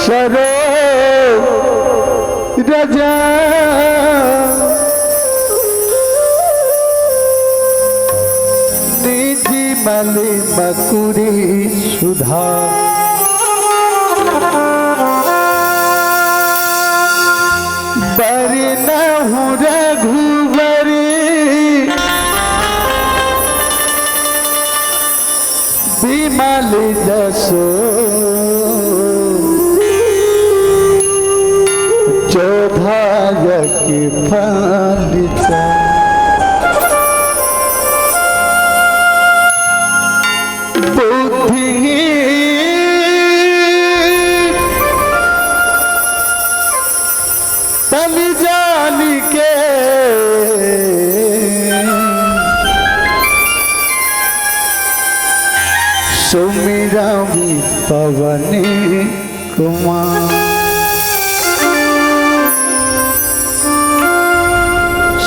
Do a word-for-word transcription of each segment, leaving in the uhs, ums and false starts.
सरो रजा निजी मल मकुरी सुधा। बरनहु रघुबर विमल जसो जो धारक फलित। बुद्धि तन जान के सुमिरवि पवन कुमार।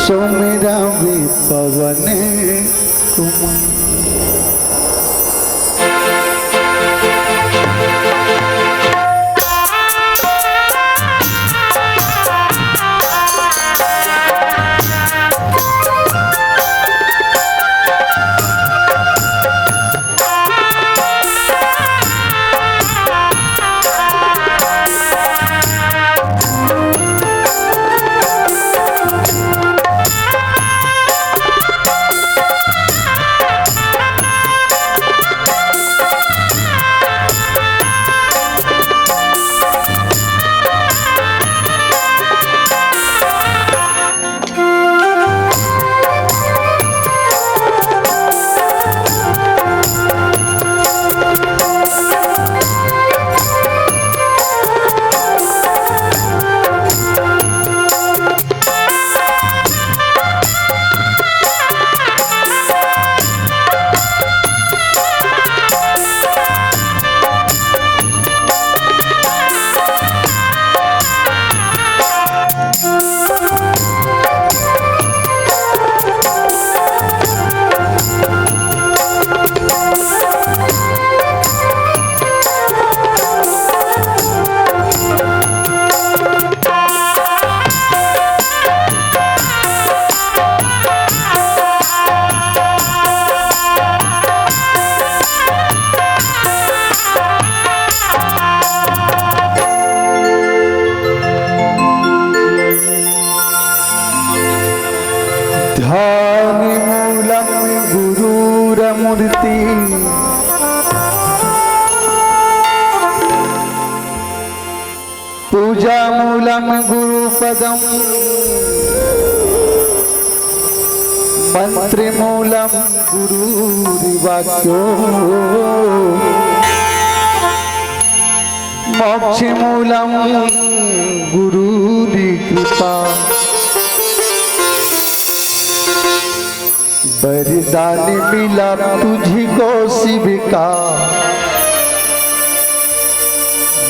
सुमिरवि पवन कुमार। ध्यान मूलम गुरुरमूर्ति। पूजा मूलम गुरुपदम। मंत्र मूलम गुरुर्वाक्यो। मोक्ष मूलम गुरुरी कृपा। वरदान मिला तुझको शिव का,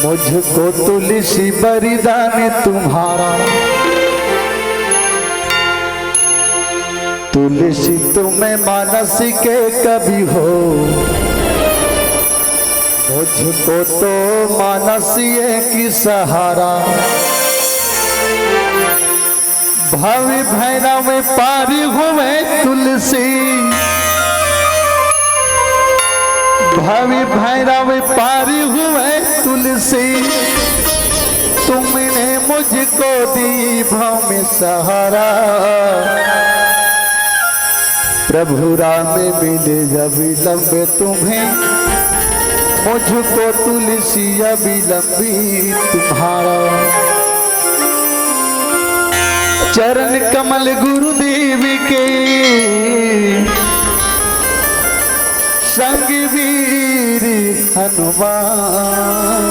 मुझको तुलसी वरदान तुम्हारा। तुलसी तुम मानस के कवि हो, मुझको तो मानस एक ही सहारा। भव भैरव पार हुए तुलसी, भव भैरव पार हुए तुलसी, तुमने मुझको दी भव में सहारा। प्रभु राम मिले अविलंब तुम्हें, मुझको तुलसी अविलंबी तुम्हारा। चरण कमल गुरुदेव के, संग वीर हनुमान।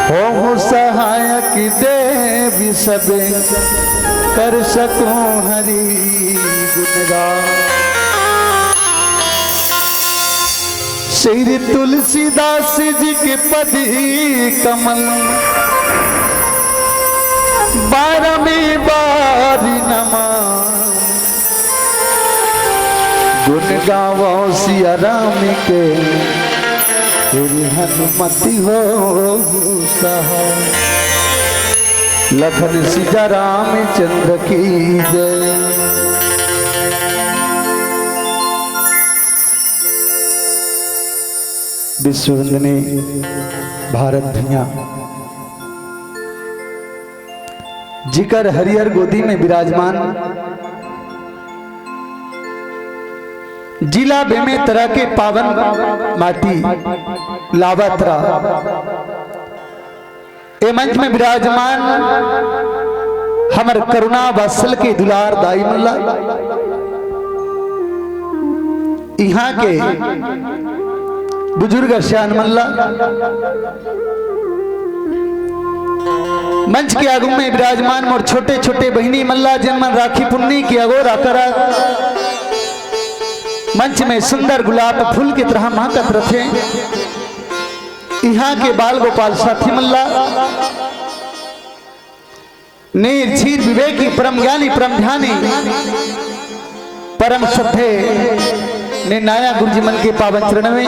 होहु सहायक देव सबे, कर सकूं हरि गुणगान। श्री तुलसीदास जी के पद कमल, बारंबार नमन। गुण गावो सिया राम के, तेरी हनुमति हो सहाय। लखन सिया रामचंद्र की जय। विश्ववंदनीय भारत भैया, जिकर हरियर गोदी में विराजमान जिला बेमेतरा के पावन माटी लावतरा, ए मंच में विराजमान हमर करुणा वात्सल के दुलार दाई मन ला, इहाँ के बुजुर्ग सियान मन ला, मंच के आगू में विराजमान मोर छोटे छोटे बहिनी मन ला, जेन मन राखी पुन्नी के अगोरा करा मंच में सुंदर गुलाब फूल के तरह महकत रथे, इहाँ के बाल गोपाल साथी मन ला, नीर क्षीर विवेकी परम ज्ञानी परम ध्यानी परम श्रद्धे ने नाया गुरु जी मन के पावन चरण में,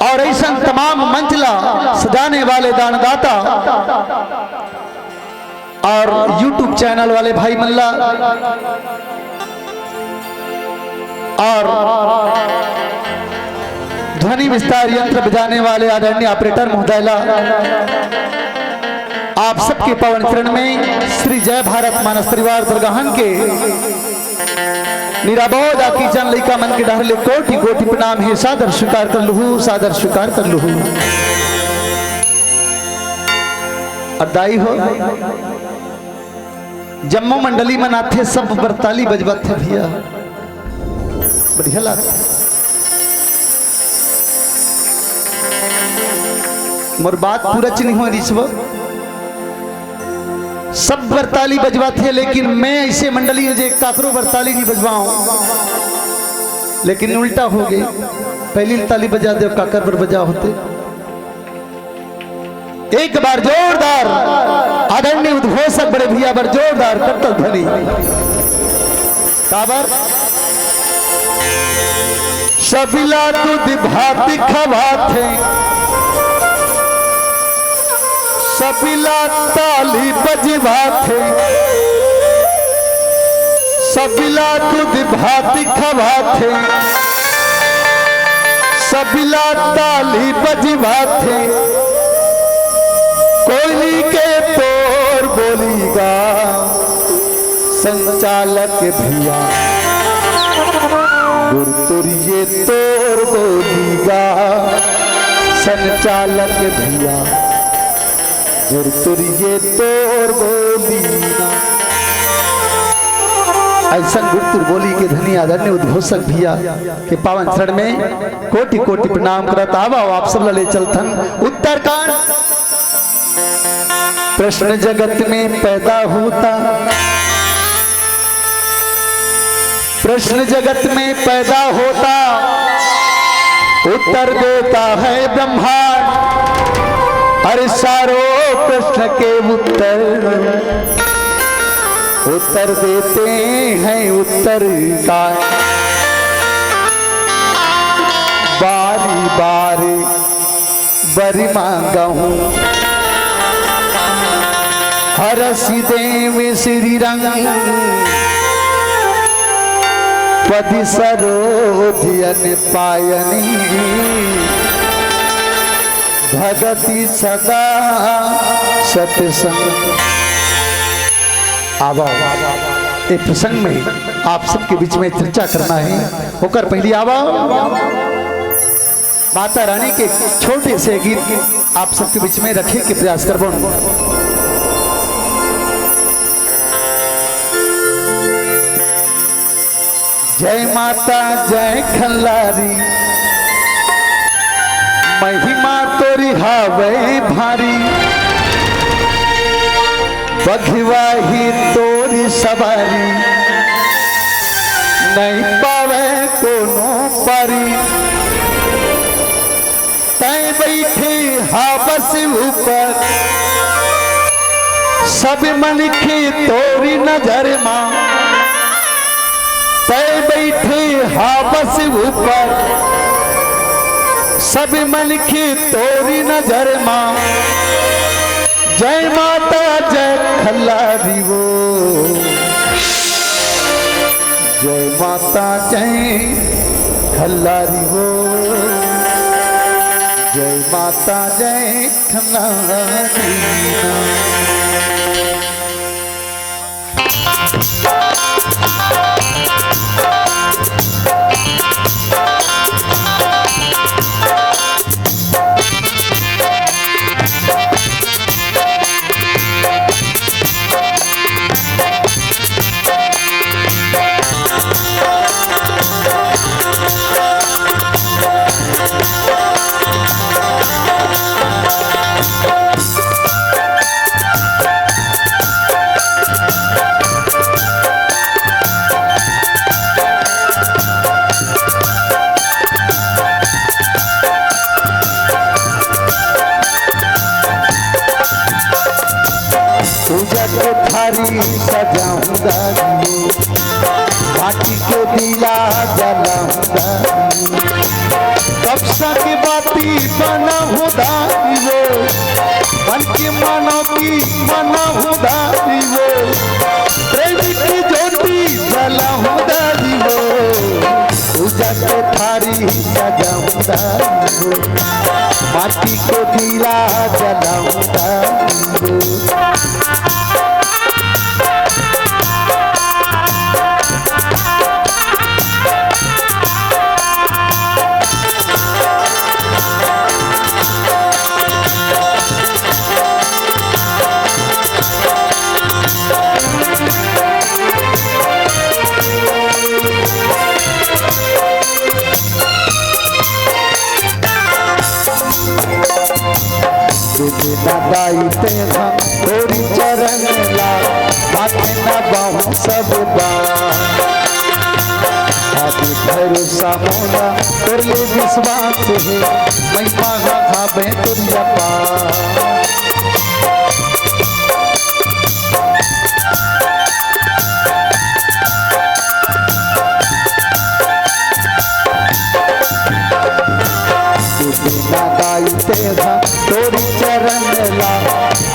और ऐसा तमाम मंच ला सजाने वाले दानदाता और YouTube चैनल वाले भाई मन ला और ध्वनि विस्तार यंत्र बजाने वाले आदरणीय ऑपरेटर महोदय ला, आप सबके पावन चरण में श्री जय भारत मानस परिवार दरगाहन के निराबोध आकी जन लइका मन के डहर ले कोटि कोटि प्रणाम हे। सादर स्वीकार कर लुहू, सादर स्वीकार कर लुहू। अदाई हो, जम्मो मंडली मन आथे, सब बर ताली बजवाथे भैया, बढ़िया लागथे। मोर बात पूरा च नहीं हो रिसव, सब बर ताली बजवाथे, लेकिन मैं ऐसे मंडली हूँ जे काकरो बर ताली नहीं बजवाऊं, लेकिन उल्टा हो गई, पहली ताली बजा दे, काकर बर बजा होते। एक बार जोरदार आदरणीय उद्घोषक बड़े भैया बर जोरदार करतल ध्वनि। काबर? सबला दूध भात खवाथे, सबला ताली बजवाथे, सबला दूध भात खवाथे, सबला ताली बजवाथे, कोयली के तोर बोली गा संचालक भैया, गुरतुरिये तोर बोली गा संचालक भैया, गुरतुरिये तोर बोली ना। ऐसन गुरतुर बोली के धनी आदरणीय उद्घोषक भैया के पावन चरण में कोटि कोटि प्रणाम करत आवा, आप सब ला ले चलथन उत्तरकांड। प्रश्न जगत में पैदा होता, प्रश्न जगत में पैदा होता, उत्तर देता है ब्रह्मांड। अरे सारो प्रश्न के उत्तर, उत्तर देते हैं उत्तर का। बारी बारी बरी मांगहूं, हरसि देव श्री रंग पदि सरोज अन पायनी, भगति सदा सतसंग। आवा, ए प्रसंग में आप सबके बीच में चर्चा करना है, ओकर पहली आवा। माता रानी के छोटे से गीत आप सबके बीच में रखे के प्रयास करबो। जय माता जय खल्लारी, महिमा तोरी हावै भारी, बघवा ही तोरी सवारी, नहीं पावे कोनो पारी। तै बैठे हा बस ऊपर, सब मनखे तोरी नजर मा। तै बैठे हा बस ऊपर, सब मनखे तोरी नजर मा, जय माता जय खल्लारी वो, जय माता जय खल्लारी वो, जय माता जय खल्लारी। पूजा के थारी सजाऊं दादी वो, माटी के दीया जलाऊं दादी वो, कब सके बाती बनाऊं दादी वो, मन के मनौती मनाऊं दादी वो, प्रेम की ज्योति जलाऊं दादी वो, पूजा के थारी सजाऊं दादी वो, माटी के दीया जलाऊं दादी वो। तुझे ना दाई तेरा तोरी चरण ला, माथे ना बाहूं सब बार। आदि भरोसा मोला तोर ले विश्वास हे, महिमा गाबे तोर अपार। बिना दाई तेरा तोरी चरण ला,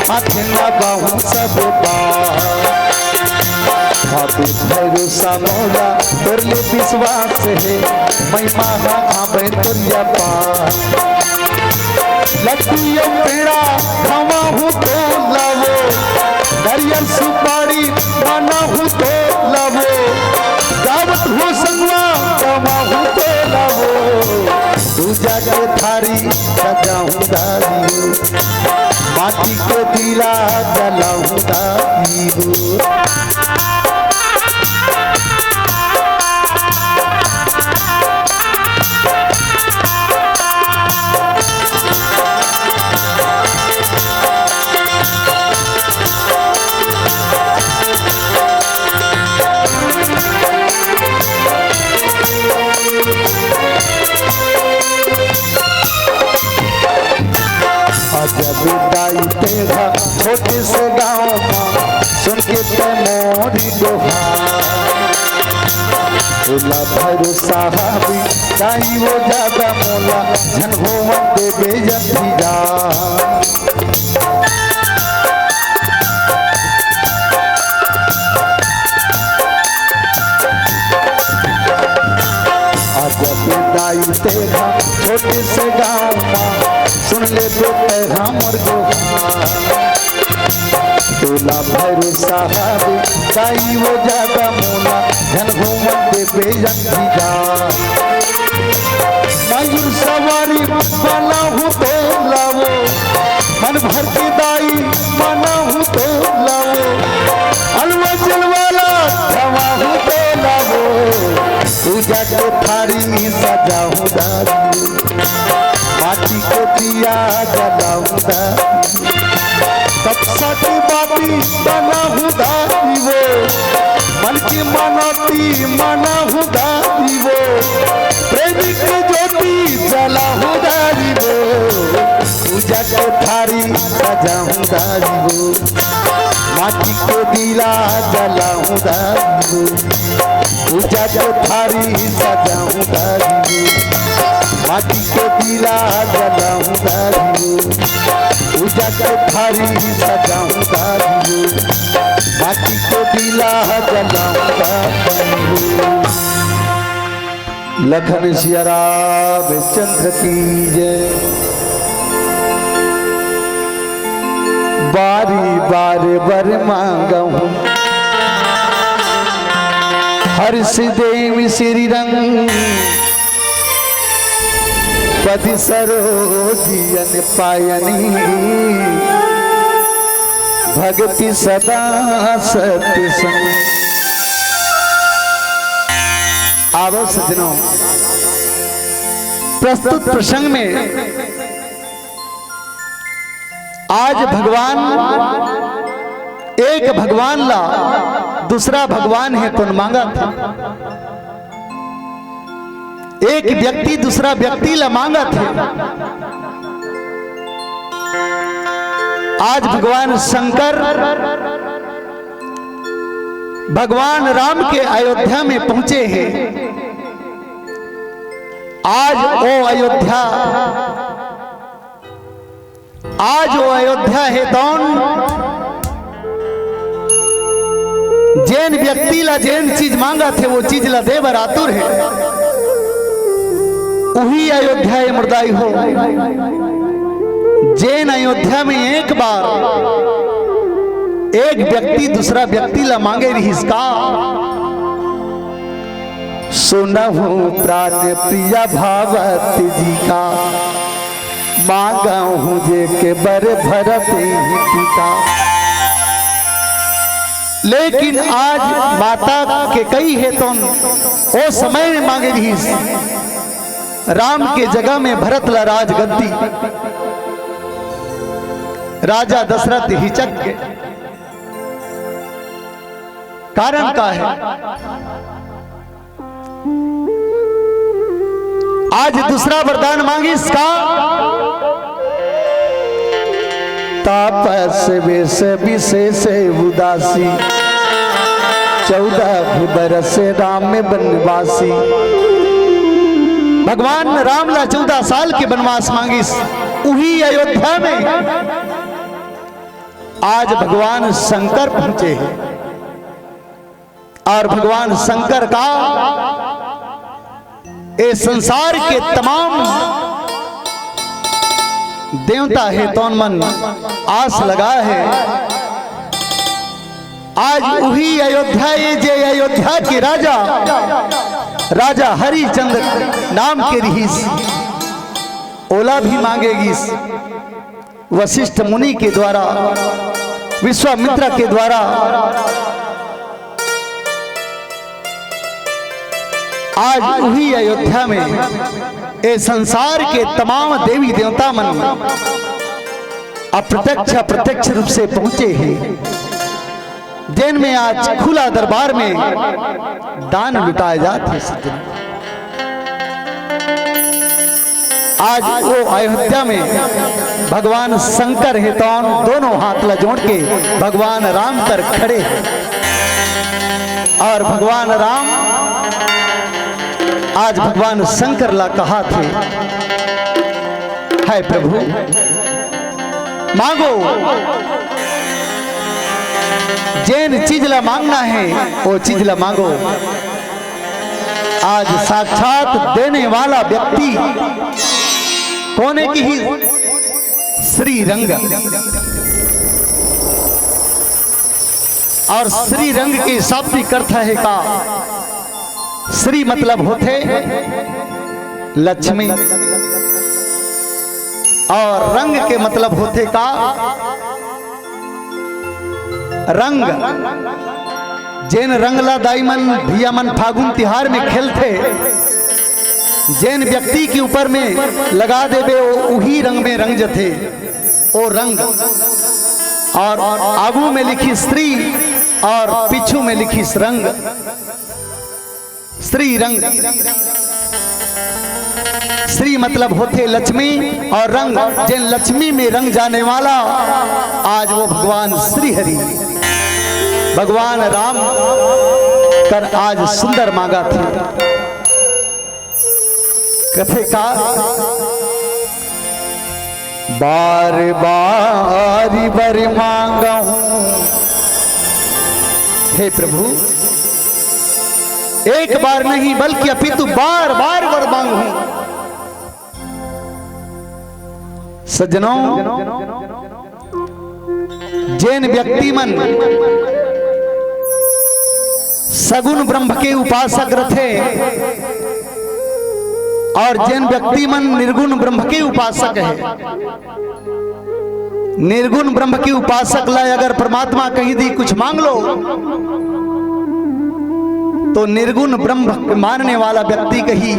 हाथ लगाऊं सब बार। हाथ भरोसा मोला तोर ले विश्वास हे, महिमा हा आबे तोर अपार। लड्डू या पेड़ा खवाहूं तो लावो, नरियल सुपारी मानाहूं तो लावो, गावत हो संगवा गवाहूं तो लावो। पूजा के थारी सजाऊं दादी हो, माटी के दीया जलाऊं दादी हो। अजब दाई तेरा छोटे से गांव मा, सुन के ते मोरी डोहार। भोला भैरू साहबी दाई वो ज्यादा मोला, झन होवन देबे अंधियार। अजब दाई तेरा छोटे से गांव मा, सुन ले तो तेरा मोर गोहार। भोला भैरू साहबी दाई वो ज्यादा मोला, झन होवन देबे अंधियार। मयूर सवारी मानाहूं तो लावो, मन भर के दाई मानाहूं तो लावो, अलवा जलवा ला खवाहूं तो लावो। पूजा के थारी सजाऊं दादी, माटी के दीया जलाऊं दादी। कब सके बाती बनाहूं दादी वो, मन के मनौती मानाहूं दादी वो, प्रेम के ज्योति जलाहूं दादी वो। पूजा के थारी सजाऊं दादी वो, माटी के दीया जलाऊं दादी वो। पूजा के थारी सजाऊं दादी वो, माटी के दीया दिला जलाऊंगा रे, पूजा के थारी सजाऊंगा रे, माटी के दिला जलाऊंगा रे। लखन सिया रामचंद्र की जय। बारी बार बर मांगहूं, हर्ष देव श्री रंग, पद सरोज अन पायनी, भक्ति सदा सत संग। आवो सजनों, प्रस्तुत प्रसंग में आज भगवान, एक भगवान ला दूसरा भगवान हेतोन मांगत हे, एक व्यक्ति दूसरा व्यक्ति ला मांगत हे। आज भगवान शंकर भगवान राम के अयोध्या में पहुंचे हे। आज ओ अयोध्या आज वो अयोध्या हेतोन जेन व्यक्ति ला जेन चीज मांगत हे, वो चीज ला दे बर आतुर हे। उही अयोध्या ए मुर्दाई हो, जेन अयोध्या में एक बार एक व्यक्ति दूसरा व्यक्ति ला मांगे रिहिस का, सुनहु प्राण प्रिया भावत जी का, मांगहु जे के बर भरत ही पिता। लेकिन आज माता कैकई हेतोन ओ समय में मांगे रिहिस, राम के जगह में भरत ला राजगद्दी, राजा दशरथ हिचक गे। कारण का हे? आज दूसरा वरदान मांगिस का? तापस वेश विशेष उदासी, चौदह बरस राम बनवासी। भगवान राम ला चौदह साल के बनवास मांगिस, उही अयोध्या में आज भगवान शंकर पहुंचे हे। और भगवान शंकर का ए संसार के तमाम देवता हेतोन मन आस लगा हे। आज उही अयोध्या ए, जे अयोध्या के राजा, राजा हरिचंद्र नाम के रिहिस, ओला भी मांगे गिस। वशिष्ठ मुनि के द्वारा, विश्वामित्र के द्वारा आज उही अयोध्या में ए संसार के तमाम देवी देवता मन अप्रत्यक्ष अप्रत्यक्ष रूप से पहुंचे हे, जेन में आज खुला दरबार में दान लुटाए जात हे। सज्जन, आज वो अयोध्या में भगवान शंकर हेतोन दोनों हाथ ला जोड़ के भगवान राम कर खड़े हे। और भगवान राम आज भगवान शंकर ला कहाथे, हे प्रभु, मांगो, जेन चीज ला मांगना हे, वो चीज ला मांगो। आज साक्षात देने वाला व्यक्ति कोने की ही श्री रंग। और श्री रंग के शाब्दिक अर्थ हे का? श्री मतलब होथे लक्ष्मी, और रंग के मतलब होथे का? रंग। जेन रंग ला दाई मन, भैया मन फागुन तिहार में खेलथे, जेन व्यक्ति के ऊपर में लगा देबे, ओ उही रंग में रंग जथे, ओ रंग। और आगू में लिखिस श्री और पीछू में लिखिस रंग। श्री रंग, श्री मतलब होथे लक्ष्मी और रंग, जेन लक्ष्मी में रंग जाने वाला, आज वो भगवान श्री हरि, भगवान राम कर आज सुंदर मांगथे। कथे का? बार बार वर मांगहूं। हे प्रभु, एक बार नहीं बल्कि अपितु बार बार वर मांगहूं। सज्जनों, जेन व्यक्ति मन सगुण ब्रह्म के उपासक रथे और जेन व्यक्ति मन निर्गुण ब्रह्म के उपासक है, निर्गुण ब्रह्म के उपासक ला अगर परमात्मा कही दी कुछ मांग लो, तो निर्गुण ब्रह्म के मानने वाला व्यक्ति कही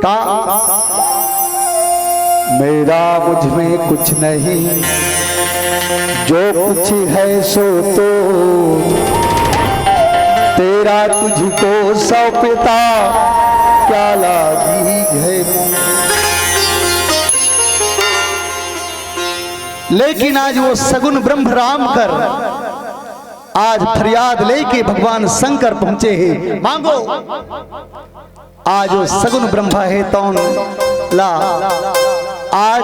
का, मेरा मुझ में कुछ नहीं, जो कुछ है सो तो तेरा तुझको सौंपता, क्या लागी है। लेकिन आज वो सगुण ब्रह्म राम कर आज फरियाद लेके भगवान शंकर पहुंचे हैं। मांगो। आज वो सगुण ब्रह्म है तौन ला, आज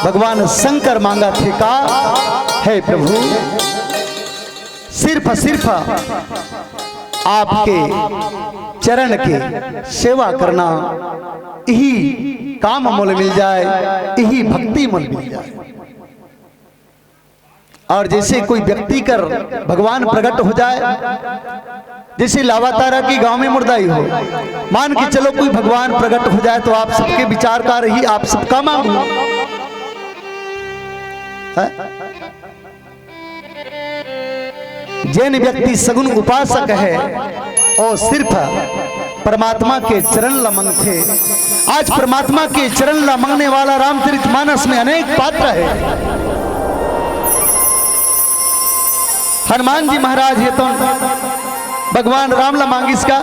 भगवान शंकर मांगा थे का, हे प्रभु, सिर्फ सिर्फ आपके चरण के सेवा करना, यही काम मोल मिल जाए, यही भक्ति मोल मिल जाए। और जैसे कोई व्यक्ति कर भगवान प्रकट हो जाए, जैसे लावातारा के गांव में मुर्दाई हो, मान के चलो कोई भगवान प्रकट हो जाए तो आप सबके विचार का रही, आप सबका मांगो। है? जेन व्यक्ति सगुण उपासक है, वो सिर्फ परमात्मा के चरण ला मंगथे। आज परमात्मा के चरण ला मंगने वाला रामचरित मानस में अनेक पात्र है। हनुमान जी महाराज हे तो भगवान राम ला मांगिस का,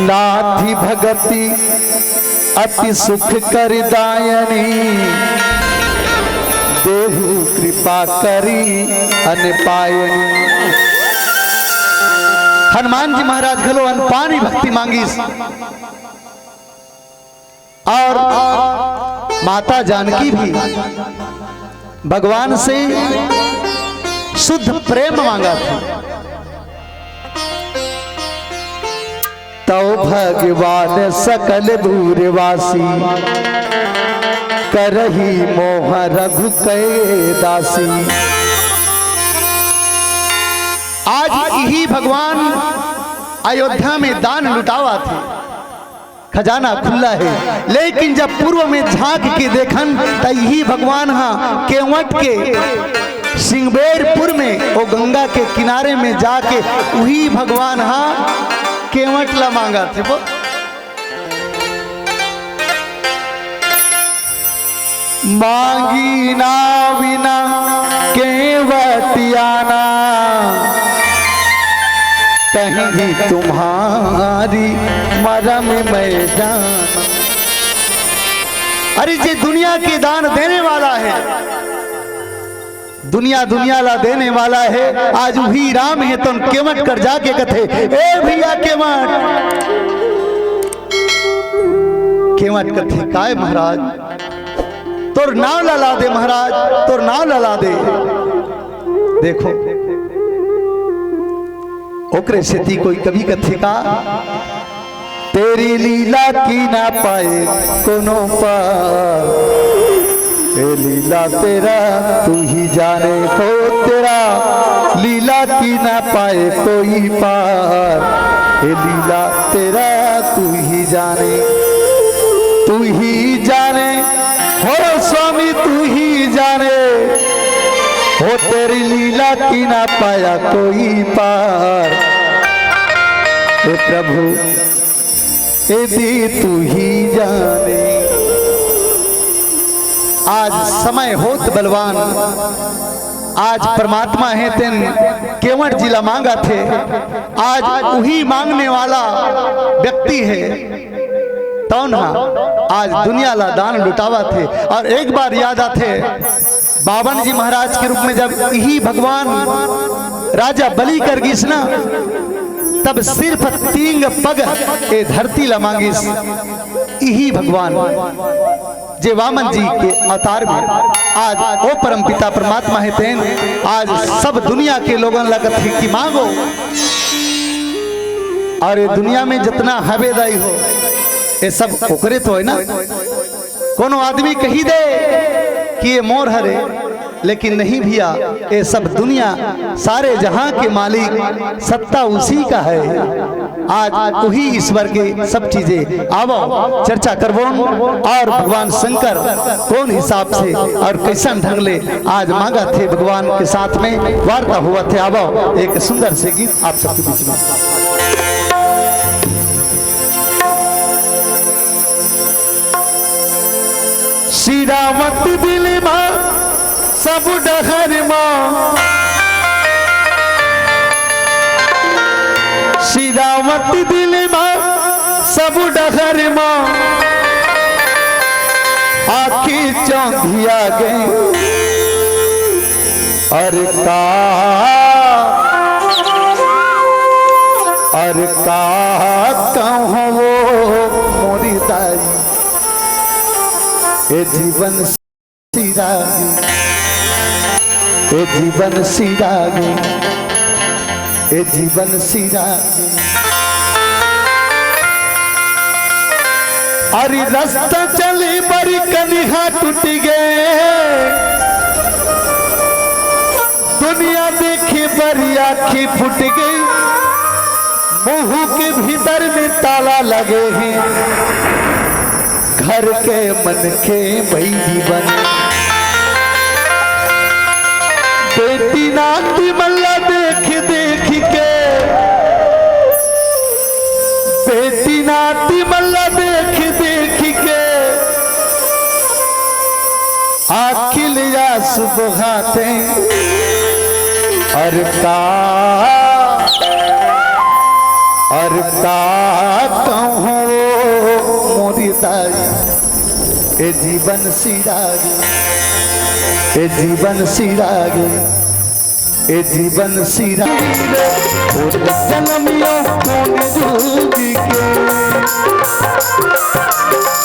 नाथि भगति अति सुख करि दायनी, देहु कृपा करि अन पायनी। हनुमान जी महाराज घलो अनपानी भक्ति मांगिस। और माता जानकी भी भगवान से शुद्ध प्रेम मांगा थी। तव भगवान सकल भूरवासी, करही मोह रघु कै दासी। आज इही भगवान अयोध्या में दान लुटावा थे, खजाना खुला है, लेकिन जब पूर्व में झांक के देखन, त इही भगवान हा केवट के सिंगबेरपुर में, वो गंगा के किनारे में जाके उही भगवान हा केवट ला मांगा थे। बोल, मांगी ना बिना केवटियाना, कहीं तुम्हारी मरम मैदान। अरे, जे दुनिया के दान देने वाला है, दुनिया दुनिया ला देने वाला है, आज उही राम हे तो केवट कर जाके कथे, ए भैया केवट। केवट कथे, काय महाराज, तोर नाव ला ला दे महाराज, तोर नाव ला ला दे। देखो, ओकरे सेती कोई कवि कथे का, तेरी लीला की ना पाए कोनो पार। ए लीला तेरा तू ही जाने हो, तेरा लीला की ना पाए कोई पार। ए लीला तेरा तू ही जाने, तू ही जाने हो स्वामी, तू ही जाने हो, तेरी लीला की ना पाया कोई पार। हे प्रभु, यदि तू ही जाने। आज समय होत बलवान, आज परमात्मा हे तेन केवट जी ला मांगा थे, आज उही मांगने वाला व्यक्ति है। तौन हा आज दुनिया ला दान लुटावा थे। और एक बार याद आथे, बावन जी महाराज के रूप में जब इही भगवान राजा बलि कर गिस ना, तब सिर्फ तीन पग ए धरती ला मांगिस। इही भगवान जे वामन जी के अवतार में आज ओ परम पिता परमात्मा हे तेन आज सब दुनिया के लोगन ला कथे कि मांगो। अउ ए दुनिया में जतना हवे दाई हो, ए सब ओकरे तो हे ना। कोनो आदमी कही दे कि ए मोर हरे, लेकिन नहीं भैया, ए सब दुनिया, सारे जहां के मालिक सत्ता उसी का है। आज उही ईश्वर के सब चीजें आवो, चर्चा करबोन अउ भगवान शंकर कोन हिसाब से अउ कइसन ढंग ले आज मांगथे भगवान के साथ में वार्ता होवथे। आवो, एक सुंदर से गीत आप सबके बीच में। सिरावत दिल मा सब डहर मा, सिरावत दिल मा सब डहर मा, आखी चौंधिया गे। अरे का, अरे का कहूँ वो मोरी दाई, ए जीवन सिरागे, ए जीवन सिरागे, ए जीवन सिरागे। अरे रस्ता चले बर कनिहा टूट गे, दुनिया देखे बर आँखी फूट गे, मुँह के भीतर में ताला लगे हे, घर के मन के बैरी बने। बेटी नाती मन ला देख देख के, बेटी नाती मन ला देख देख के, आँखी ले आंसू बहाथे। अरे का, अरे का कहूँ मोरी दाई, ए जीवन सिरागे, ए जीवन सिरागे, ए जीवन सिरागे। कोन जनमियो कोन जुग के,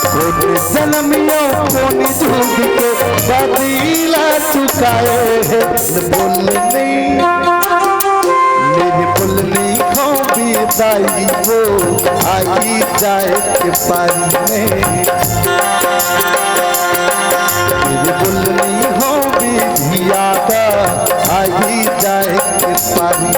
कोन जनमियो कोन जुग के बदला चुकाए हे। बोलनी, मेरी बोलनी हो बिदाई वो आई जाए के पारी में। मेरी बोलनी हो बिधिया का आई जाए के पारी।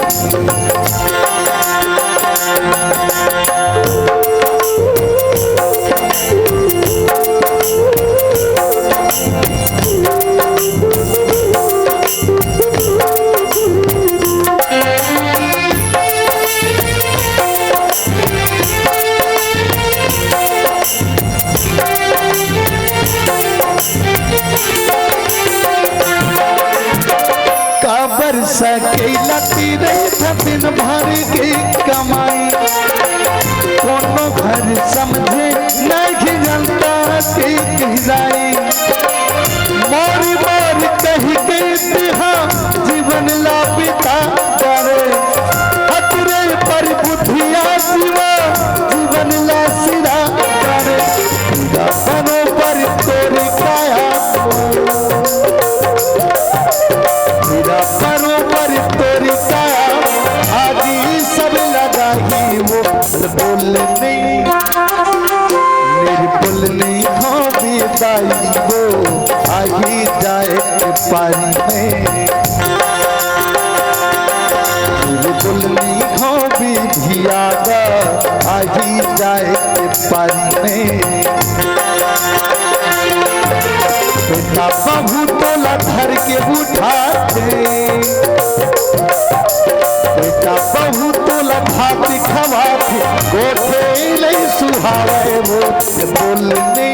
काबर सकेला तीरे दिन भर के कमाई, कोनो घर समझे नहीं जनता के गहराई। मोर मोर कहि के तिहा जीवन ला बिता करे, हतरे पर बुधिया सिवा जीवन ला सिरा करे। पीरा बरोबर तोरी काया, पीरा बरोबर तोरी काया, आगी सब लगाही वो बोलनी, मेरी बोलनी हो बिदाई वो आही जाए के पारी में। मेरी बोलनी हो बिधिया गा आही जाए के पारी में। बेटा बहू तोला धर के उठाथे, बेटा बहू तोला भात खवाथे, गोठे ले सुहावे वो बोलनी,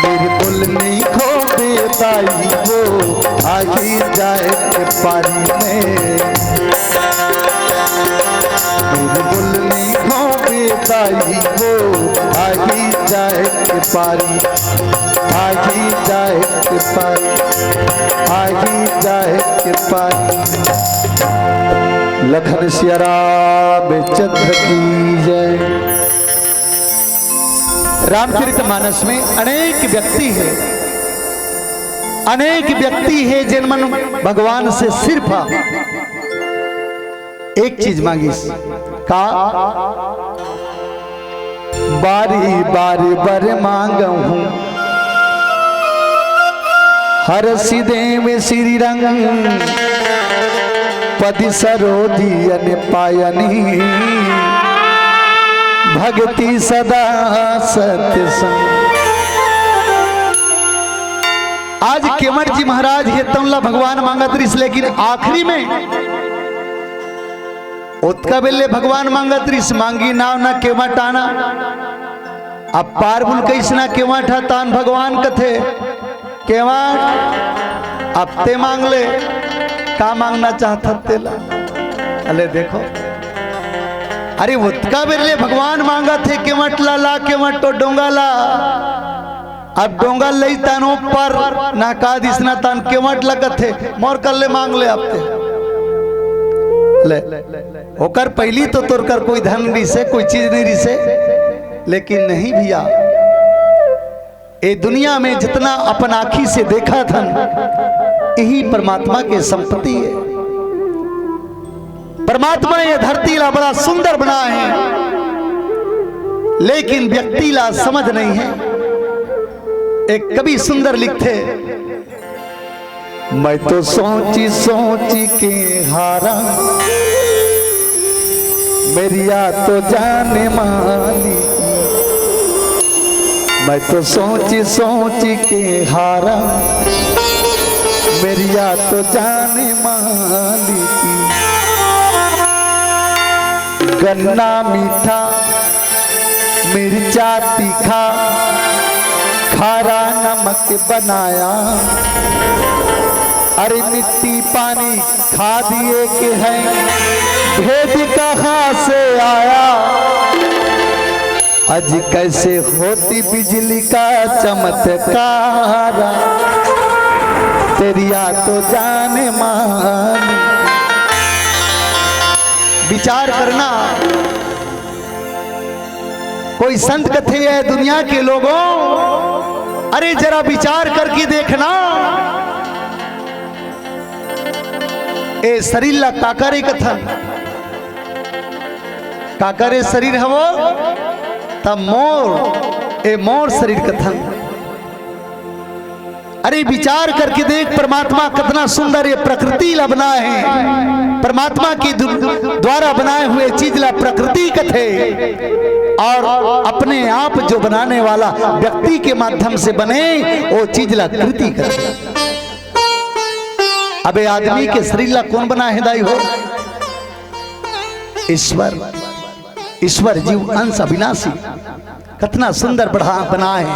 मेरी बोलनी हो बिदाई वो आही जाए के पारी में। मेरी बोलनी हो बिदाई वो आही जाए के पारी, आही जाए के पारी, आही जाए के पारी। लखन सिया रामचंद्र की जय। रामचरित मानस में अनेक व्यक्ति हे, अनेक व्यक्ति हे, जेन मन भगवान से सिर्फ एक चीज मांगिस। का? बारी बारी बर मांगहूं, हरसि देव श्री रंग पद सरोजियन पायनी, भक्ति सदा सत्संग। आज केवट जी महाराज हे तउन ला भगवान मांगत रिस, लेकिन आखिरी में ओतका बेले भगवान मांगत रिस, मांगी नाव ना केवट आना। अब पार बुल कइसना केवट ह, तान भगवान कथे, "केवट, अब ते मांग ले, का मांगना चाहत हस तेला?" अले देखो, अरे ओतका बेले भगवान मांगत हे केवट ला, ला केवट तो डोंगा ला। अब डोंगा लई तानो पर ना का दिसना, तान केवट लगत हे, मोर कर ले मांग ले अब ते। ले, ओकर पहिली तो तोर कर कोई धन रिसे, कोई चीज नहीं रिसे, लेकिन नहीं भैया, ए दुनिया में जितना अपन आँखी से देखत हन, यही परमात्मा के संपत्ति हे। परमात्मा ये धरती ला बड़ा सुंदर बनाए हे, लेकिन व्यक्ति ला समझ नहीं हे। एक कवि सुंदर लिखथे, "मैं तो सोची सोची के हारा, मेरिया तो जान माली।" मैं तो सोची सोची के हारा, मेरिया तो जान माली की। गन्ना मीठा, मिर्चा तीखा, खारा नमक बनाया। अरे मिट्टी पानी खाद एक है, भेद कहाँ से आया? आज कैसे होती बिजली का चमत्कार, तेरिया तो जान मानी। विचार करना, कोई संत कथे, "ए दुनिया के लोगों, अरे जरा विचार करके देखना, ए शरीर ला काकर कथन?" काकर ए शरीर हवो, तब मोर, ए मोर शरीर कथन। अरे विचार करके देख, परमात्मा कितना सुंदर ये प्रकृति ला बनाए हे। परमात्मा के दु-, द्वारा बनाए हुए चीज ला प्रकृति कथे, और अपने आप जो बनाने वाला व्यक्ति के माध्यम से बने, वो चीज ला कृति कथे। अबे आदमी के शरीर ला कौन बनाए हे दाई हो? ईश्वर। ईश्वर जीव अंश अविनाशी, कितना सुंदर बढ़ा, बनाए हे,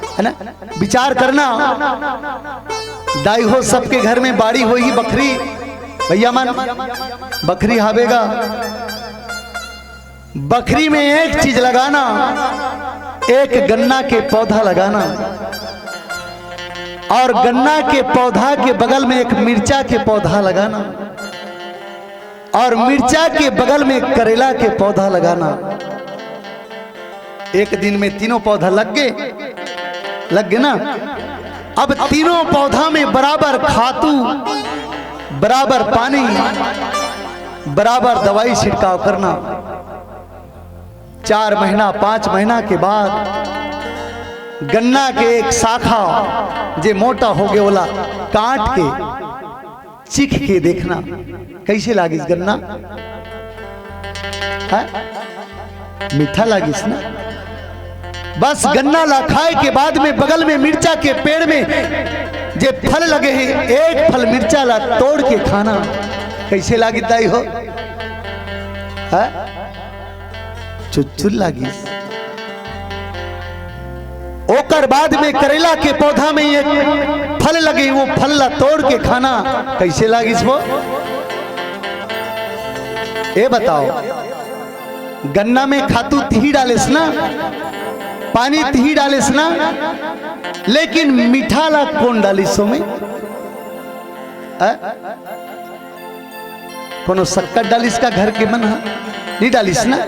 है ना? विचार करना, दाई हो, सबके घर में बाड़ी होही बखरी, भैया मन, बखरी हावे गा। बखरी में एक चीज लगाना, एक गन्ना के पौधा लगाना, और गन्ना के पौधा के बगल में एक मिर्चा के पौधा लगाना। और मिर्चा के बगल में करेला के पौधा लगाना। एक दिन में तीनों पौधा लग गे, लग गे ना। अब तीनों पौधा में बराबर खातू, बराबर पानी, बराबर दवाई छिड़काव करना। चार महीना, पांच महीना के बाद गन्ना के एक शाखा जे मोटा हो गे, ओला काट के चीख के देखना, कैसे लागिस गन्ना? हैं? मीठा लागिस ना? बस गन्ना ला खाए के बाद में बगल में मिर्चा के पेड़ में जे फल लगे हे, एक फल मिर्चा ला तोड़ के खाना, कैसे लागिस दाई हो? हैं? चुचुर लागिस। ओकर बाद में करेला के पौधा में एक फल लगे, वो फल ला तोड़ के खाना, कैसे लागिस वो? ए बताओ, गन्ना में खातू तिही डालेस ना, पानी तिही डालेस ना, लेकिन मीठा ला कौन डालिस ओमे? आ? कोनो शक्कर डालिस का घर के मन ह? नहीं डालिस ना।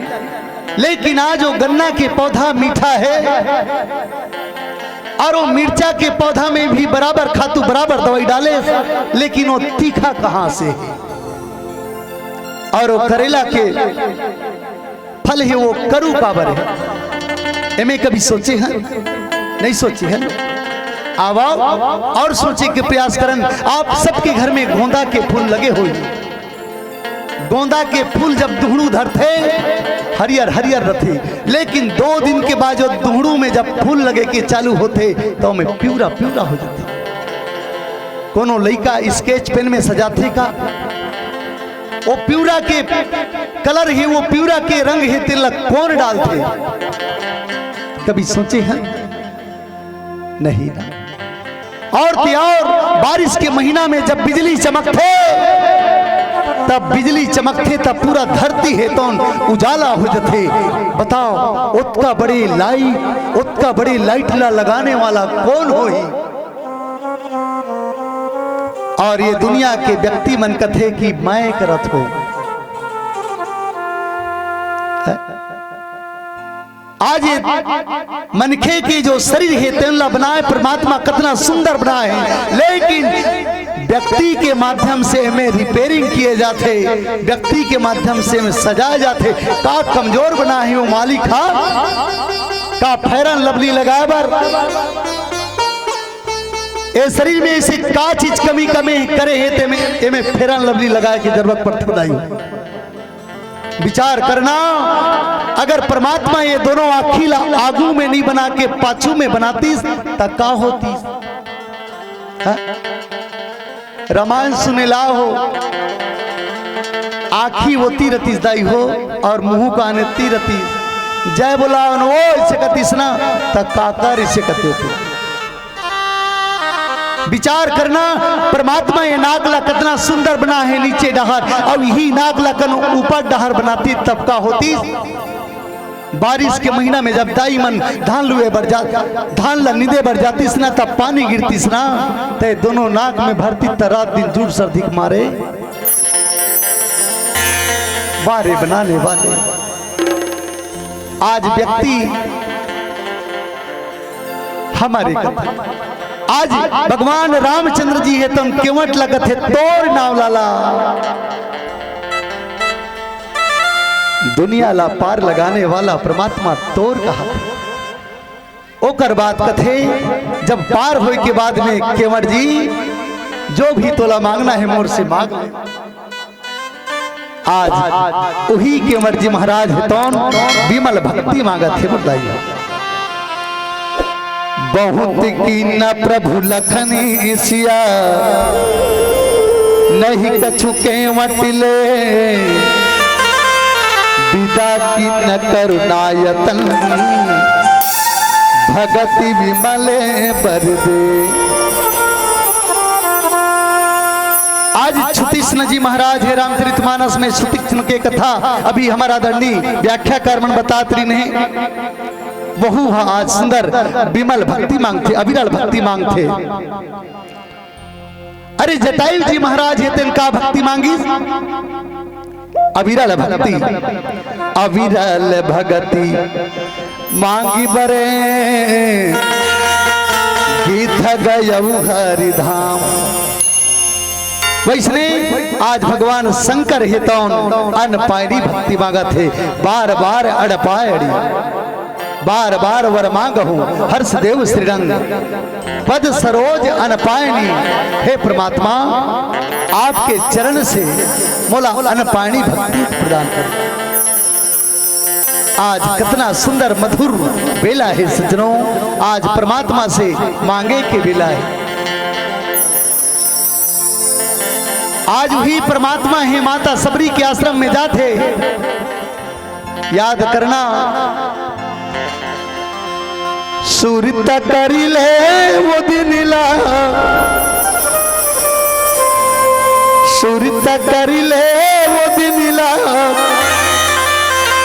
लेकिन आज वो गन्ना के पौधा मीठा है और वो मिर्चा के पौधा में भी बराबर खातू, बराबर दवाई डाले, लेकिन वो तीखा कहाँ से है? और वो करेला के फल है, वो करू काबर है? एमे कभी सोचे हैं? नहीं सोचे हैं। आवा और सोचे के प्रयास करन। आप सबके घर में गोंदा के फूल लगे होही। गोंदा के फूल जब दुहड़ू धरथे, हरियर हरियर रथे, लेकिन दो दिन के बाद जो दुहड़ू में जब फूल लगे के चालू होथे, तो ओमे पिवरा पिवरा हो जाथे। कोनो लइका स्केच पेन में सजाथे का? वो पिवरा के कलर हे, वो पिवरा के रंग हे, तेला कोन डालथे? कभी सोचे हैं? नहीं ना। और ते और बारिश के महीना में जब बिजली चमकथे, तब बिजली चमकथे, तब पूरा धरती हे तौन उजाला हो जथे। बताओ, ओतका बड़े लाइट, ओतका बड़े लाइट ला लगाने वाला कोन होही? और ये दुनिया के व्यक्ति मन कथे कि मैं करत हो। आज ये मनखे के जो शरीर हे, तेन ला बनाए परमात्मा कतना सुंदर बनाए हे, लेकिन व्यक्ति के माध्यम से एमे रिपेयरिंग किए जाथे, व्यक्ति के माध्यम से एमे सजाए जाथे। का कमजोर बनाए हे वो मालिक हा? का फेयर एंड लवली लगाए बर ए शरीर में ऐसे का चीज कमी कमी करे हे, तेमे एमे फेयर एंड लवली लगाए के जरूरत पड़थे नहीं। विचार करना, अगर परमात्मा ये दोनों आँखी ला आगू में नहीं बना के पाछू में बनातीस, त का होतीस? हाँ? रामायण सुने ला हो, आँखी ओती रतीस दाई हो, और मुंह का आने ती रतीस। जय बोला वो इसे कतीस ना, त काकर इसे कते होतीस। विचार करना, परमात्मा ये नाक ला कतना सुंदर बना हे नीचे डहर, अउ इही नाक ला कन ऊपर डहर बनातीस तब का होतीस? बारिश के महीना में जब दाई मन धान लुए बर जा, धान ला निंदे बर जातीस ना, तब पानी गिरतीस ना, ते दोनों नाक में भरतीस त रात दिन जूड़ सर्दी के मारे बारे बनाने वाले। आज व्यक्ति हमर कथे, आज भगवान रामचंद्र जी हे तौन केवट ला कथे, तोर नाव लाला। दुनिया ला पार लगाने वाला परमात्मा तोर कहा। ओकर बाद कथे, जब पार होए के बाद में केवट जी, जो भी तोला मांगना हे मोर से मांग ले। आज उही केवट जी महाराज हे तौन विमल भक्ति मांगत हे, बताइए। बहुत कीन्ह प्रभु लखन सिया, नहीं कछु केवट ले, विदा कीन्ह करुणायतन, भगति विमल बर दे। आज छुतीस न जी महाराज हे रामचरित मानस में छुतीस न के कथा अभी हमर आदरणीय व्याख्याकार मन बतात रहिन हे। वहू ह आज सुंदर विमल भक्ति मांगथे, अविरल भक्ति मांगथे। अरे जटायु जी महाराज हे तेन का भक्ति मांगिस? अविरल भक्ति, अविरल भगति मांगी बरे, गिद्ध गयउ हरि धाम। वइसने आज भगवान शंकर हे तौन अनपायनी भक्ति मांगत हे, बार बार अड़पायनी, बार बार वर मांगहूं हर्ष देव श्रीरंग। पद सरोज अनपायनी, हे परमात्मा, आपके चरण से मोला अनपायनी भक्ति प्रदान कर। आज कतना सुंदर मधुर बेला हे सज्जनों, आज परमात्मा से मांगे के बेला हे। आज उही परमात्मा हे माता सबरी के आश्रम में जात हे। याद करना, सुरता करिले वो दिन ला, सुरता करिले वो दिन ला,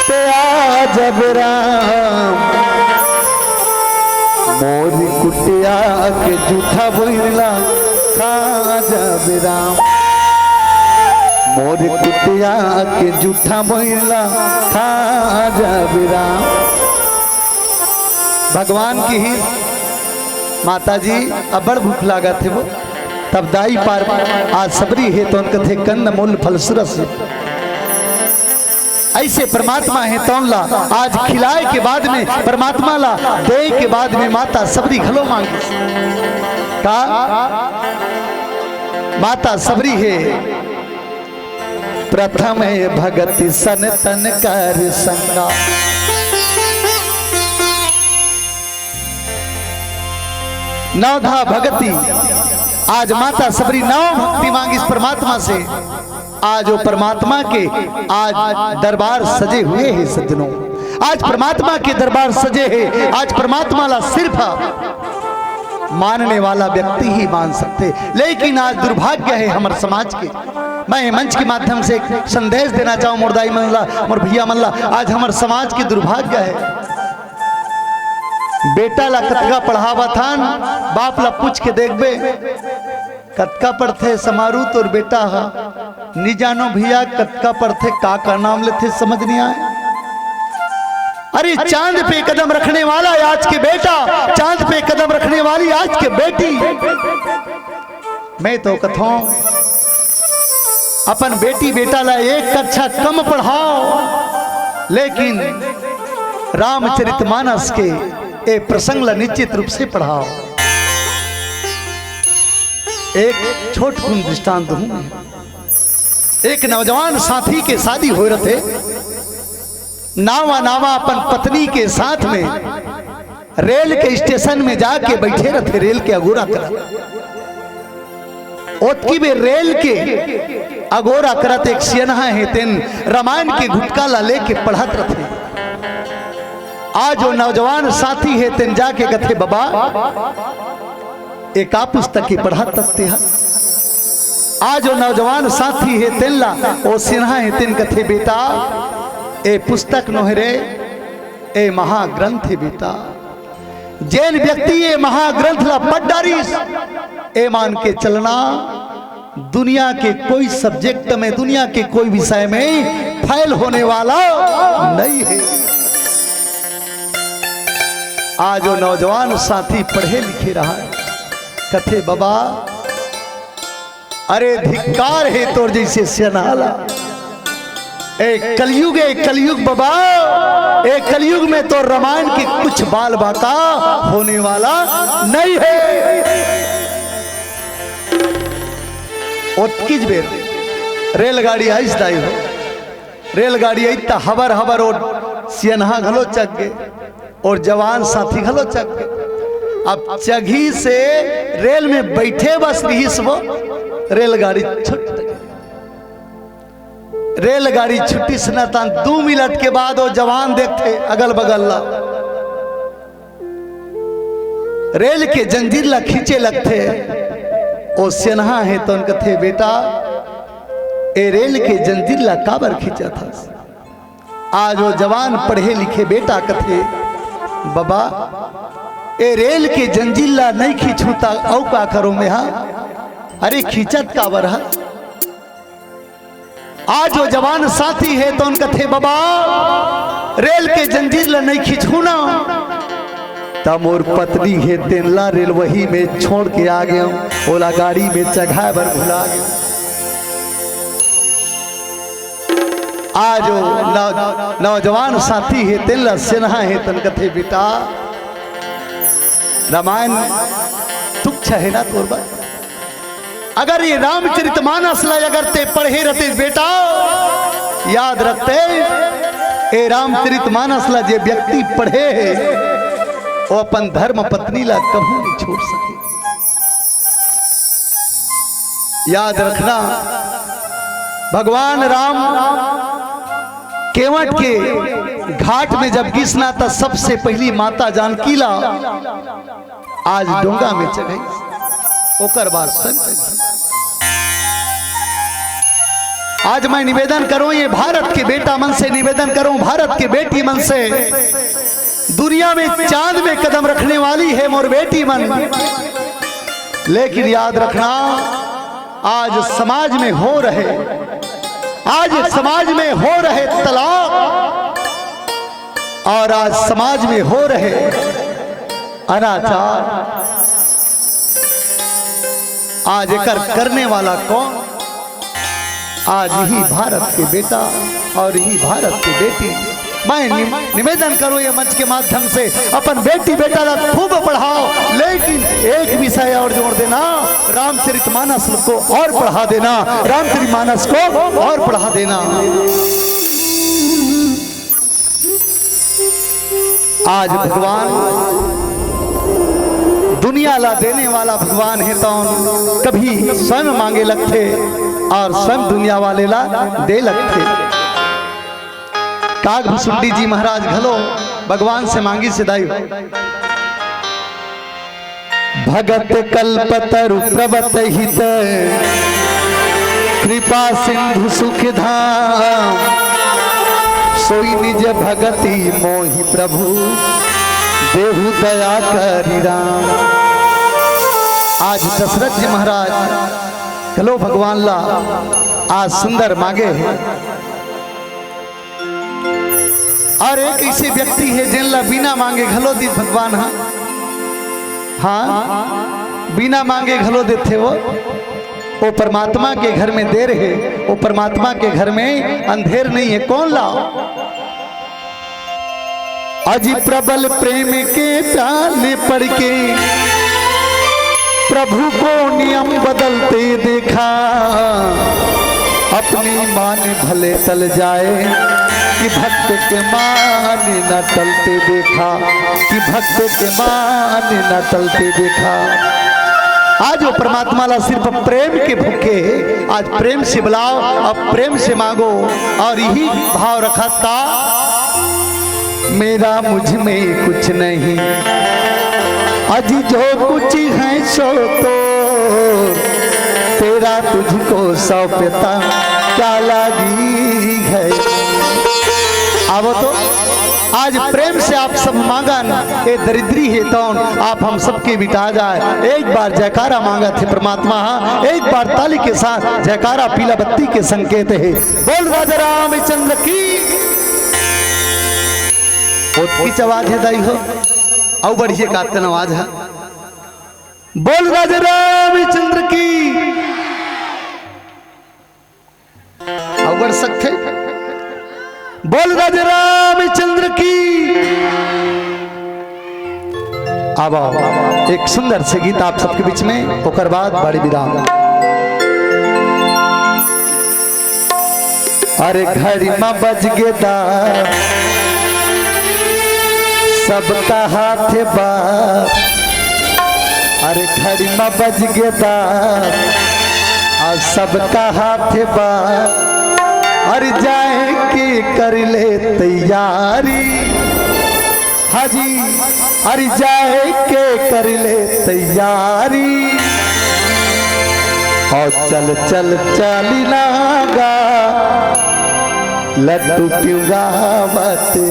ते आ जब राम, मोरी कुटिया के जूठा बोइला खा जब राम। मोर कुटिया के जूठा बोइला खा जाबे राम। भगवान की ही माता जी अब्बड़ भूख लागत हे वो, तब दाई पार आज सबरी हे तोन कथे कंद मूल फल सुरस। ऐसे परमात्मा हे तोन ला आज खिलाए के बाद में, परमात्मा ला दे के बाद में माता सबरी घलो मांगी। का माता सबरी हे प्रथम हे भगति सन तन कर संगा। नवधा भगति। आज माता सबरी नव भक्ति मांगिस परमात्मा से। आज वो परमात्मा के आज दरबार सजे हुए हे सज्जनों। आज परमात्मा के दरबार सजे हे। आज परमात्मा ला सिर्फ मानने वाला व्यक्ति ही मान सकथे। लेकिन आज दुर्भाग्य हे हमर समाज के। मैं मंच के माध्यम से एक संदेश देना चाहूं मोर दाई मन ला, मोर भैया मन ला। आज हमर समाज के दुर्भाग्य हे, बेटा ला कतका पढ़ावत हन, बाप ला पूछ के देखबे, कतका पढ़थे समारू तोर बेटा ह? नी जानो भैया, कतका पढ़थे, का का नाम लेथे, समझ नहीं आए। अरे, चांद पे कदम रखने वाला आज के बेटा, चांद पे कदम रखने वाली आज के बेटी। मैं तो कथों, अपन बेटी बेटा ला एक कक्षा कम पढ़ाओ, लेकिन रामचरितमानस के ए प्रसंग ला निश्चित रूप से पढ़ाओ। एक छोटकुन दृष्टांत दूं। एक नौजवान साथी के शादी होए रथे। नावा नावा अपन पत्नी के साथ में रेल के स्टेशन में जाके बैठे रथे, रेल के अगोरा करत। ओतकी बेर रेल के अगोरा करत एक सियनहा हे, तेन रामायण के गुटका ला लेके पढ़त रथे। आज वो नौजवान साथी हे, तेन जाके कथे, "बबा, ए का पुस्तक के पढ़त तक तेहा?" आज वो नौजवान साथी हे, तेन ला ओ सियनहा हे, तेन कथे, "बेटा, ए पुस्तक नोहे रे, ए महाग्रंथ हे बेटा।" जेन व्यक्ति ये महाग्रंथ ला पढ़ डारिस, ए मान के चलना, दुनिया के कोई सब्जेक्ट में, दुनिया के कोई विषय में फेल होने वाला नहीं है। आज वो नौजवान साथी पढ़े लिखे रहा है, कथे, "बबा, अरे धिक्कार हे तोर जैसे सेनाला। ए कलयुग, ए कलयुग बबा, ए कलयुग में तो रामायण के कुछ बाल बाका होने वाला नहीं है।" ओतकीच बेर रेलगाड़ी आइस दाई हो, रेलगाड़ी आई त हबर हबर ओ सियनहा घलो चघ गे। और जवान साथी घलो चघ गे। अब चघी से रेल में बैठे बस रहिस वो, रेलगाड़ी छूट गे। रेलगाड़ी छुट्टिस न तहां दू मिनट के बाद वो जवान देखथे अगल बगल ला, रेल के जंजीर ला खींचे लगथे। ओ सेनहा हे तोन कथे, "बेटा, ए रेल के जंजीर ला काबर खींचत हस?" आज वो जवान पढ़े लिखे बेटा कथे, "बबा, ए रेल के जंजीर ला नइ खींचहूं त अउ का करों मेहा? अरे खींचत काबर ह?" आज वो जवान साथी हे तोन कथे, "बबा, रेल के जंजीर ला नइ खींचहूं ना, त मोर पत्नी हे तेन ला रेलवही में छोड़ के आ गेंव, ओला गाड़ी में चघाए बर भुला गेंव।" आज वो नौ-, नौजवान साथी हे, तेन ला सेनहा हे, तोन कथे, "बेटा, रामायण तुच्छ हे ना तोर बर? अगर ये रामचरितमानस ला अगर ते पढ़े रहते बेटा, याद रखते, ए रामचरितमानस ला जे व्यक्ति पढ़े हे, वो अपन धर्म पत्नी ला कभू नहीं छोड़ सके।" याद रखना, भगवान राम केवट के घाट में जब गिस ना, त सबसे पहली माता जानकी ला आज डोंगा में चढ़ाई, ओकर बाद संग। आज मैं निवेदन करों, ये भारत के बेटा मन से निवेदन करों, भारत के बेटी मन से, दुनिया में चांद में कदम रखने वाली हे मोर बेटी मन, लेकिन याद रखना, आज समाज में हो रहे आज समाज में हो रहे तलाक और आज समाज में हो रहे अनाचार, आज एकर करने वाला कौन? आज ही भारत के बेटा और ही भारत के बेटी। मैं नि-, निवेदन करूं ये मंच के माध्यम से, अपन बेटी बेटा ला खूब पढ़ाओ, लेकिन एक विषय और जोड़ देना, रामचरित मानस को और पढ़ा देना, रामचरित मानस को और पढ़ा देना। आज भगवान दुनिया ला देने वाला भगवान हे, तौन कभी स्वयं मांगे लगथे और स्वयं दुनिया वाले ला दे लगथे। काग भुसुंडी जी महाराज घलो भगवान से मांगिस हे दाई। भगत कल्पतरु प्रवत हित, कृपा सिंधु सुख धाम, सोई निज भगति मोहि प्रभु, देहु दया करि राम। आज दशरथ जी महाराज घलो भगवान ला आज सुंदर मांगे हे। और एक ऐसे व्यक्ति हे जेन ला बिना मांगे घलो दिस भगवान हा। हाँ, बिना मांगे घलो देथे वो। वो परमात्मा के घर में देर हे, वो परमात्मा के घर में अंधेर नहीं हे। कौन ला? अजी प्रबल प्रेम के प्यार में पड़ के प्रभु को नियम बदलते देखा, अपनी मान भले टल जाए कि भक्त के मान न टलते देखा, कि भक्त के मान न टलते देखा। आज वो परमात्मा ला सिर्फ प्रेम के भूखे, आज प्रेम से बुलाओ, अब प्रेम से मांगो और यही भाव रखा था। मेरा मुझ में कुछ नहीं, अजी जो कुछ है सो तो तेरा तुझको सौंपता क्या लागी है। आवो तो आज प्रेम से आप सब मांगन, ए दरिद्री हे तौन आप हम सबके मिटा जाए। एक बार जयकारा मांगत हे परमात्मा, हाँ, एक बार ताली के साथ जयकारा पीला बत्ती के संकेत हे। बोल राजा रामचंद्र की। बहुत कीच आवाज हे दाई हो, अउ बढ़िया कातन आवाज हे। बोल राजा रामचंद्र की। अउ बढ़ सकथे। बोल राजा रामचंद्र की। अब आओ, एक सुंदर से गीत आप सबके बीच में, ओकर बाद बड़ी विराम। अरे घड़ी म बज गे दा, सबका हाथ बा। अरे घड़ी म बज गे दा, आ सबका हाथ बा। अरे जाए के कर ले तैयारी। हाजी, अरे जाए के कर ले तैयारी। और चल चल चाली ना गा, लड्डू पिउंगावत हे।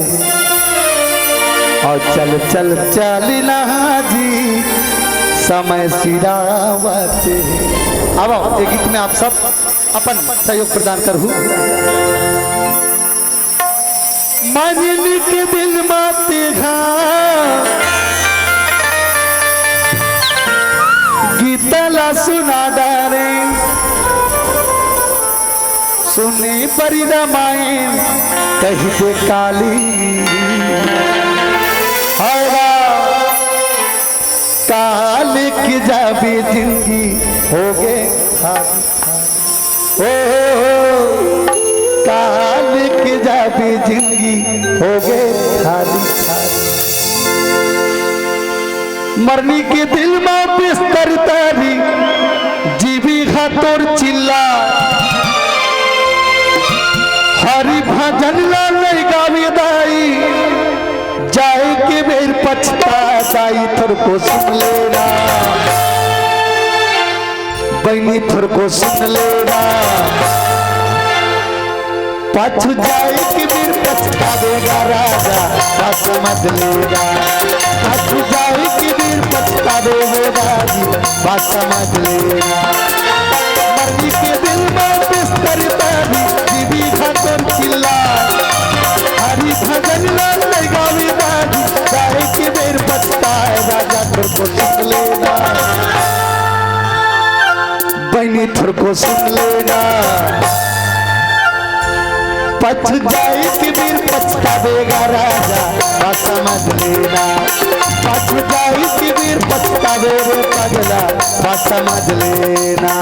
और चल चल चाली ना जी, समय सिरावत हे। अब ये गीत में आप सब अपन सहयोग प्रदान करहू। मंझनी के दिन माते हा गीत ला सुना डारे, सुनी परी रामायण कहि दे काली। हरा काल की जाबी जिंदगी हो गे खाली। ओ, काल के जाबे जिंदगी हो गे खाली खाली। मरनी के दिल मा बिस्तर तारी, जीवी हा तोर चिल्ला। हरि भजन ला नइ गावे दाई, जाए के बेर पछता दाई, थोरको सुन लेना। बहिनी थोरको सुन लेना, पाछू जाए के बेर पछतावेगा राजा, बात समझ लेना। पाछू जाए के बेर पछतावेगा राजी, बात समझ लेना। मरनी के दिल मा करतारी, दीदी घाटन चिल्ला। हरि भजन ला लगावे दारी, गाए के बेर पछताए राजा तोर को सुन लेना। बहनी तोर को सुन लेना। पछ जाए के बेर पछतावेगा राजा, बात समझ लेना। पछ जाए के बेर पछतावे रे पगला, बात समझ लेना।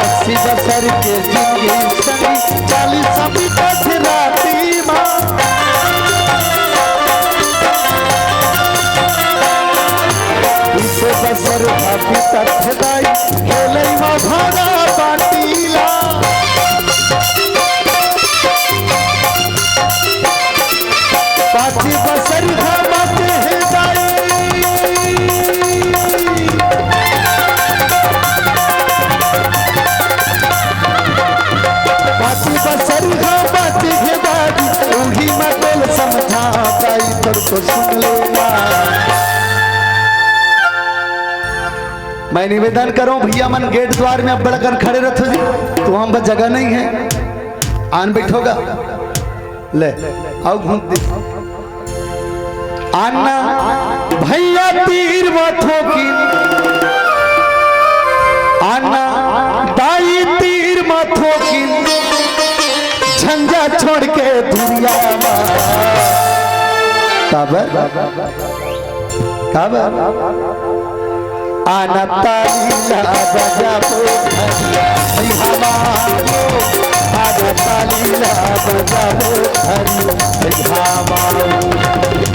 अस्सी बसर के जिंदगी संगी, चालीस बीतत राती मा। इसे बसर बीतत दाई, खेलई मा भागा बाटीला। पाछी बसर हा बाटे हे दाई। पाछी बसर हा बाटे हे दाई। उही मा तोल समझा दाई, तोर को सुन लेना। मैं निवेदन करूं भैया मन गेट द्वार में अब्बड़ अकन खड़े रथो जी, तो हम बस जगह नहीं है। आन बैठोगा। ले, आओ घूम दे। आना भैया तीर मा थोकिन, आना दाई तीर मा थोकिन, झंझा छोड़ के दुनिया मा। काबर? काबर? आना ताली ला बजाबो हरी, हमारो। आना ताली ला बजाबो हरी, हमारो।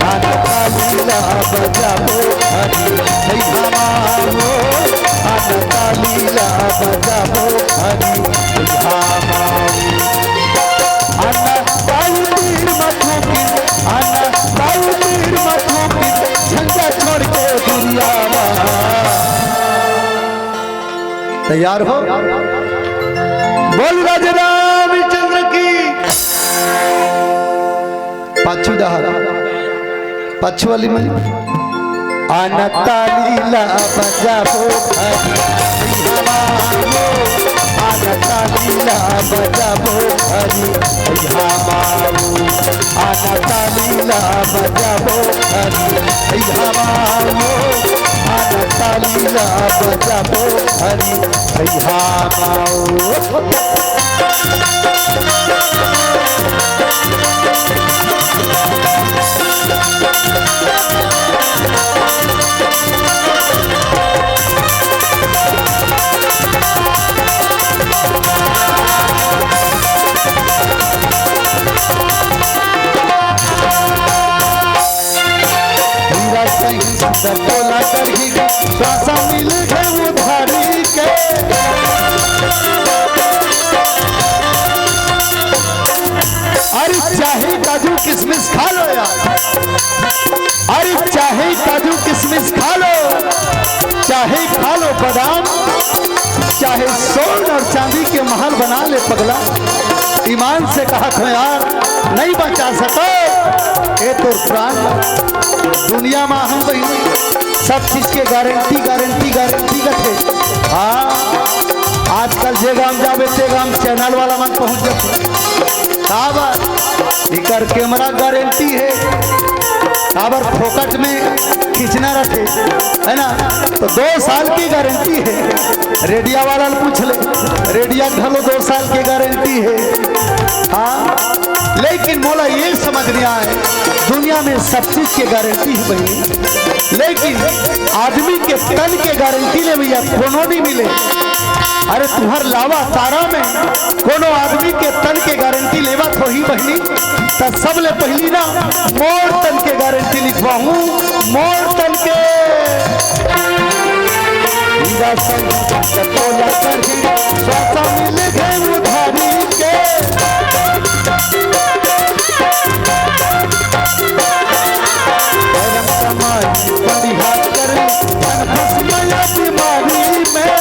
आना ताली ला बजाबो हरी, हमारो। आना ताली ला बजाबो हरी, हमारो। आना ताली तीर मा थोकिन, आना ताली तीर मा थोकिन, झंझा छोड़ के दुनिया मा। तैयार हो? बोल राजा रामचंद्र की। पाछू डहर, पाछू वाली में। आना ताली ला बजाबो हरी, हमारो। आना ताली ला बजाबो हरी, हमारो। आना ताली ला बजाबो हरी, हमारो। आना ताली ला बजाबो हरी, हमारो। हीरा सही सुंदर तोला करही, पैसा मिल गए उधारी के। अरे चाहे काजू किशमिश खा लो यार, अरे चाहे काजू किशमिश खा लो, चाहे खा लो बादाम, चाहे सोन और चांदी के महल बना ले पगला, ईमान से कहा थो यार, नहीं बचा सको ये तो प्राण। दुनिया में हम बहिनी सब चीज के गारंटी, गारंटी, गारंटी कथे। हाँ, आजकल जे गांव जाबे ते गांव चैनल वाला मन पहुंच जाथे। काबर? इकर कैमरा गारंटी है, काबर फोकट में खींचना रथे, है ना? तो दो साल की गारंटी है। रेडिया वाला ल पूछ ले, रेडिया घलो दो साल के गारंटी है। हाँ, लेकिन मोला ये समझ नहीं आए, दुनिया में सब चीज के गारंटी है बहिनी, लेकिन आदमी के तन के गारंटी ले भैया कोनो नहीं मिले। अरे तुहर लावा तारा में कोनो आदमी के तन के गारंटी लेवा थोही बहिनी, त सबले पहली ना मोर तन के गारंटी लिखवाहूं, मोर तन के। दर्शन तोला करही, श्वास मिल गए उधारी के। धर्म समाज परिहार कर, धन फंस गया बीमारी में।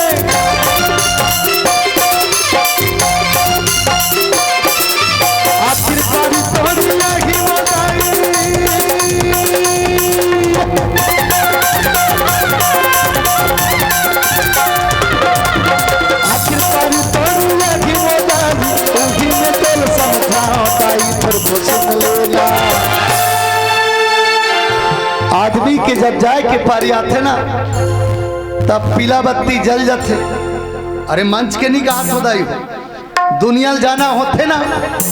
आखिर बारी तोरी लागी मदाई। आखिर तारी तोरी आखी मोदारी, उही में तेल समझाओ ताई, फिर को सुन लेना। आदमी के जब जाए के पारी आथे ना, तब पीला बत्ती जल जाथे। अरे मंच के नहीं कहा सो दाई, दुनिया ल जाना होथे ना,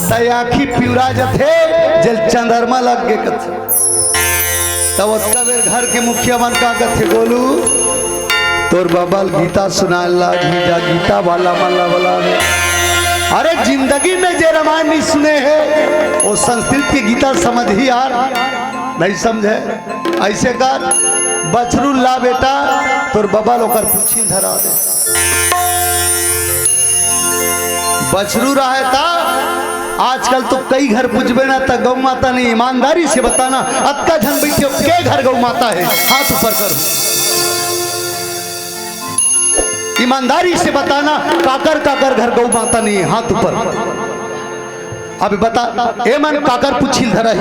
त आँखी पिउरा जथे, जल चंद्रमा लग गे कथे। तब ओतका बेर घर के मुखिया मन का कथे, "गोलू, तोर बबा ल गीता सुनाए ला, गीता, गीता वाला मन ला बोला हे।" अरे जिंदगी में जे रामायण नहीं सुने हे, वो संस्कृत के गीता समझही यार, नहीं समझे। ऐसे कर, बछरू ला बेटा, तोर बबा ल ओकर पूछी धरा दे। बछरू रहे ता, आजकल तो कई घर पूछबे ना, त गौ माता नहीं। ईमानदारी से बताना, अतका झन बैठे हो, के घर गौ माता है, हाथ ऊपर करो। ईमानदारी से बताना, काकर काकर घर गौ माता नहीं है, हाथ ऊपर। अब बता, ए मन काकर पुछिल धरा ही।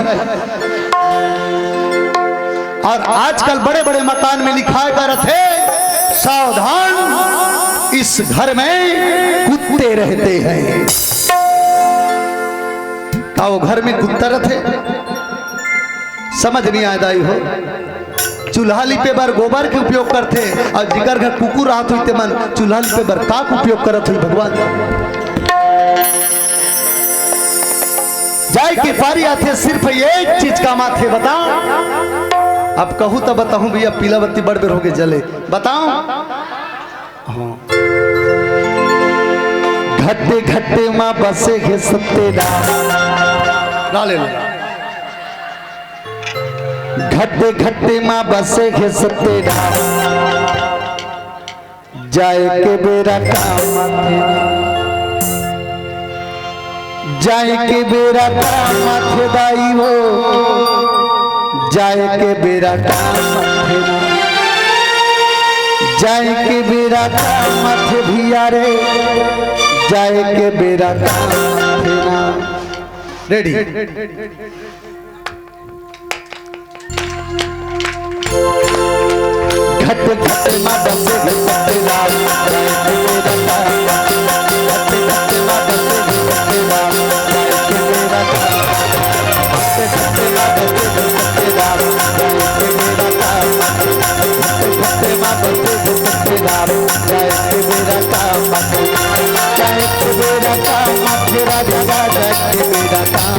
और आजकल बड़े-बड़े मकान में लिखाए करत हे, "सावधान, इस घर में कुत्ते रहते हैं।" का वो घर में कुत्ता रहते? समझ नहीं आय दाई हो। चूल्हा लिपे बर गोबर के उपयोग करथे, और जिकर घर कुकुर रहत होई, ते मन चूल्हा लिपे बर का के उपयोग करत होई भगवान? जाए के पारी आथे, सिर्फ एक चीज काम आथे, बताओ। अब कहूँ तो बताहूँ भैया, पीला बत्ती बड़ बेर हो गए जले, बताओ। हाँ। घटे घटे मा बसे हे सत्यनारायण। ला ले, ले। घटे घटे मा बसे हे सत्यनारायण। जाए के बेरा काम आथे, जाए के बेरा काम आथे दाई हो, जाए के बेरा काम आथे ना, जाए के बेरा काम आथे भैया रे, जाए के बेरा काम आथे ना। रेडी। घट घट मा बसे हे सत्यनारायण, घट घट मा बसे हे सत्यनारायण, घट घट मा बसे हे सत्यनारायण, घट घट मा बसे हे सत्यनारायण, घट घट मा बसे हे सत्यनारायण, घट घट मा बसे हे सत्यनारायण, जाए के बेरा काम आथे, जाए के बेरा काम आथे राजा, राजा के बेरा काम,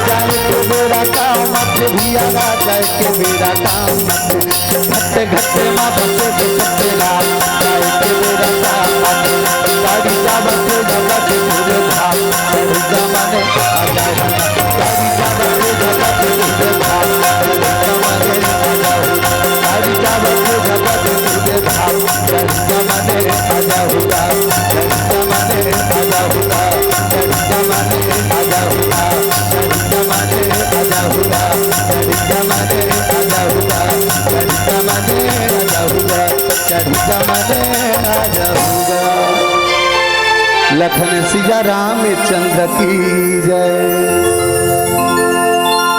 जाए के बेरा काम आथे भैया, राजा के बेरा काम आथे। घट घट मा बसे हे सत्यनारायण, जाए के बेरा काम आथे। गाड़ी जावत हे जगत गुरु धाम, चढ़ जमाने आ जाओ। गाड़ी जावत हे जगत गुरु धाम, चढ़ जमाने आ जाओ। गाड़ी जावत हे जगत गुरु धाम, चढ़ जमाने आ जाओ। चढ़ जमाने आ जाओ। चढ़ जमाने आ जाओ। चढ़ जमाने आ जाओ। चढ़ जमाने आ जाओ। चढ़ जमाने आ जाओ। चढ़ जमाने आ जाओ। लखन सिया रामचंद्र की जय।